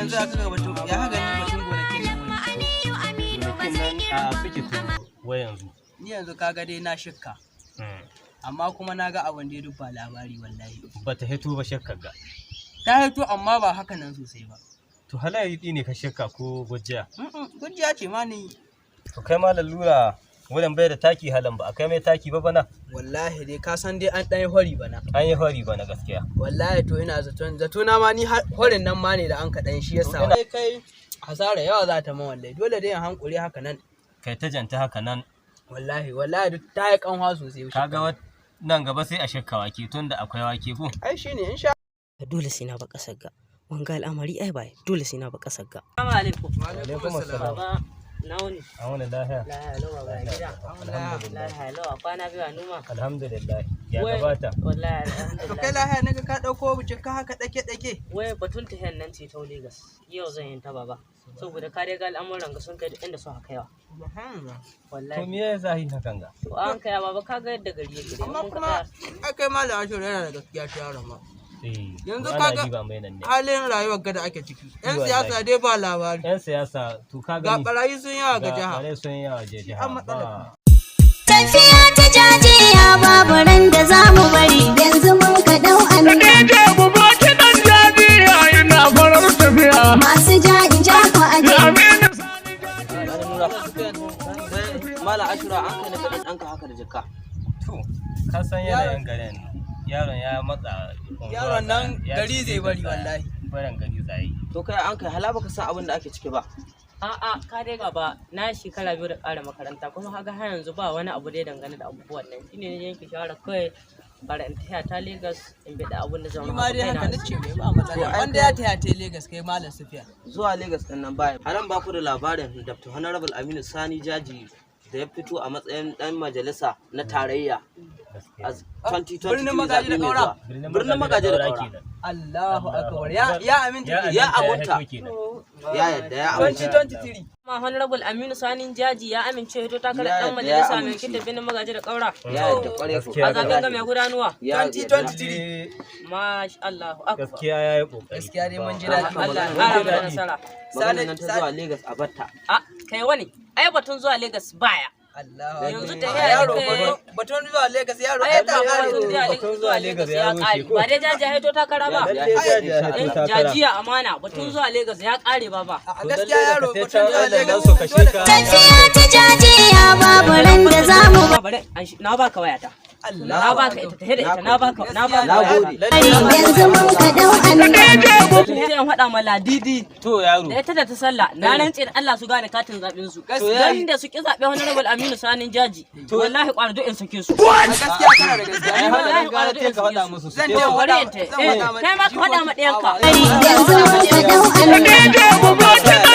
Yanzu aka ga batun ya ka gani batun gonakin nan wai? Gonakin nan a suke to wai yanzu. Ni yanzu kaga dai na shikka, amma kuma na ga abin dai duk ba labari wallahi. Ba ta hito ba shakkar ga. Ta hito, amma ba haka nan sosai ba. To halayi ne ka shakka ko gujiya? Gujiya ce ma ni. To kai ma lalura wurin bai da taki, halan ba a kai mai taki ba bana. Wallahi dai ka san dai an ɗan yi hori bana. An yi hori bana gaskiya. Wallahi to ina zaton zato na ma ni horin nan ma ne da an kaɗan shi yasa. Kai hasara yawa za ta ma wallahi, dole dai in hankuri haka nan. Kai ta janta haka nan. Wallahi wallahi duk ta yi kanwa sosai. Kaga nan gaba sai a shakka wake tunda akwai wake ko. Ai shine insha. Dole sai na ba kasar ga wanga al'amari, ai bai dole sai na ba kasar ga. Assalamu alaikum. Alaikum assalam. Baba, na wuni? An wani lahiya. Lahiya lau baba, ya gida? Alhamdulillah. Lahiya lau, kwana biyu a noma. Alhamdulillah. Ya Wai- gabata. Wallahi To alhamdulillah. kai lahiya naga ka ɗauko bucin ka haka ɗake ɗake? Wai batun tahiyan nan ce ta Lagos. Yau zan yi ta baba. Saboda ka dai ga al'amuran ga sun kai duk inda suka kaiwa. To Wallahi. me ya zahi hakan ga? To an kai baba, ka ga yadda gari yake dai. Amma Mun ka kuma tsaya. ai kai malam Ashiru yana da gaskiya shi yaron ma. Eh. Yanzu ana kaga- diba mai nan ne. Halin rayuwar gada ake ciki. Yan Wallahi. siyasa dai ba labari. Yan siyasa to ka Ga gani. barayi sun yawa ga jiha. Ga sun yawa ga jiha. An matsala. Ba. Tafiya ta jajiya babu ran da za mu bari, yanzu mun ka dau anniya. DJ bugo kiɗan jajiya, ina farar tafiya. Masu ja in ja ku aje. Aminu. Mala Ashura, an kai na ganin ɗanka haka da jikka. To ka san yanayin garin, yaron ya matsa unguwa. Yaron nan ya gari ce zai bari tsaya. wallahi. Barin gari zai. To kai an kai hala baka san abin da ake ciki ba? A'a, ka dai gaba na shekara 2 da ƙara makaranta, kuma haka har yanzu ba wani abu dai dangane da abubuwan nan. Shine ne yanke shawara kawai bari in taya ta Lagos in bi da abun da zan Ni ma dai haka nace mai ba matsala. ai Wanda ya taya ta Lagos kai malam Sufiya. Zuwa Lagos ɗin nan baya. Halan ba ku da labarin Dr. Honorable Aminu Sani Jaji da ya fito a matsayin ɗan majalisa na tarayya a 2023 Birnin Magaji da zaɓe mai Ƙaura. zuwa. Birnin Magaji da Ƙaura. Kenan. Allahu akbar. Ya aminta. Ya abunta. hito kenan. Ya yadda, ya amince. 2023. Ma Honorable Aminu Sani Jaji ya amince hito takarar Ya dan yadda, ya majalisa mai amince. kinta Birnin Magaji da Kaura. Ya yadda kwarai ko. Gaskiya. A zaben ga mai gudanuwa. Ya yadda. 2023. Masha Allah. Akbar. Gaskiya ya yi kokari. Gaskiya dai mun ji daɗi. Allah ya ƙara mana nasara. Maganar nan ta zuwa Lagos a batta. A kai wani ai batun zuwa Lagos baya. Allahu Yanzu akbar. ta yaya Yaro batun zuwa Lagos yaro Ai ai ta ta kare. batun zuwa Batun zuwa Lagos ya ya rushe ƙare. ko? Ba dai Jaji ya hito takara ba. Ya Lalle Jaji ya Eh, hito takara. Jajiya amana, batun zuwa Lagos ya ƙare baba. A gaskiya yaro To lalle batun ka zuwa sai can Lagos. su kashe ka. Tafiya ta jajiya babu ran da za mu Bari na baka wayata. Allah. Na baka ita, tahe da ita, na baka Na wayata. gode. bari, yanzu mun ka dau anniya. Sai in faɗa ma Ladidi To yaro. da ita da ta sallah, na rantse da Allah su gane katin zaɓen su. Dan da su ki zaɓe Honorable Aminu Sanin Jaji, wallahi kwana duk in sake su. A gaskiya kana da gaskiya. Ai haka Wallahi nan gara kwana duk te in ka faɗa sake su. musu su Zan te je su Bari faɗa in ta zan faɗa kai ma ka faɗa ma ɗayanka. Yanzu mun ka dau anniya. DJ bugo kiɗan